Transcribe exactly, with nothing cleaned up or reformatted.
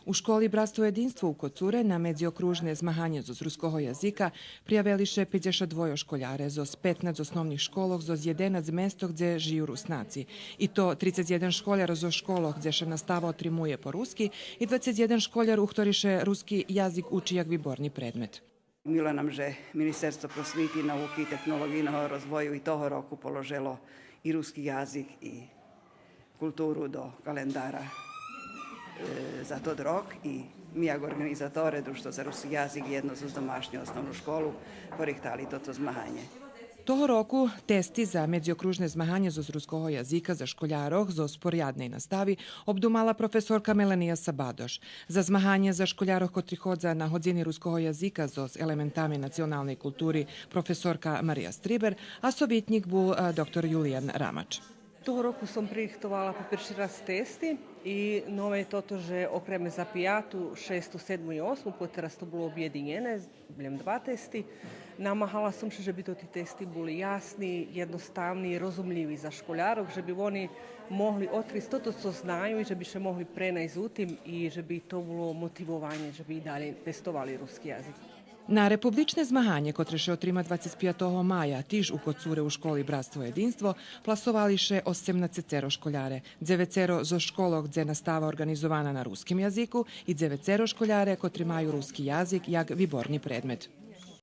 У школи Братство єдинство у Коцуре на медзиокружне змаганє зоз руского язика приявели ше пейдзешат двойо школяре зоз петнац основних школох зоз єденац местох дзе жию Руснаци. И то трицец єден школяр зоз школох дзе ше настава отримує по руски и двацец єден школяр у хторих ше руски язик учи як виборни предмет. Мило нам же Министерство просвити, науки и технолоґийного розвою и того року положело и руски язик и културу до календара, е, за тот рок и ми, як орґанизаторе, Дружтво за руски язик, єдно зоз домашню основну школу, порихтали тото змаганє. Того року тести за медзиокружне змаганє зоз руского язика за школярох зоз порядней настави обдумала професорка Мелания Сабадош. За змаганє за школярох котри ходза на годзини руского язика зоз елементами националней култури професорка Мария Стрибер, а совитнїк бул, е, доктор Юлиян Рамач. Того року сом пририхтовала по перши раз тести и нове є тото же окреме за пияту, шесту, седму и осму, потераз то було обєдинєне, лєм два тести, намагала сом ше же би тоти тести були ясни, єдноставни, розумлїви за школярох, же би вони могли одкриц тото цо знаю и же би ше могли пренайсц у тим и же би то було мотивованє, же би и далєй пестовали руски язик. На републичне змаганє, котре ше отрима двацец пиятого мая, тиж у Коцуре у школи Братство єдинство, пласовали ше осемнацецеро школяре, дзевецеро зоз школох дзе настава орґанизована на руским язику и дзевецеро школяре котри маю руски язик як виборни предмет.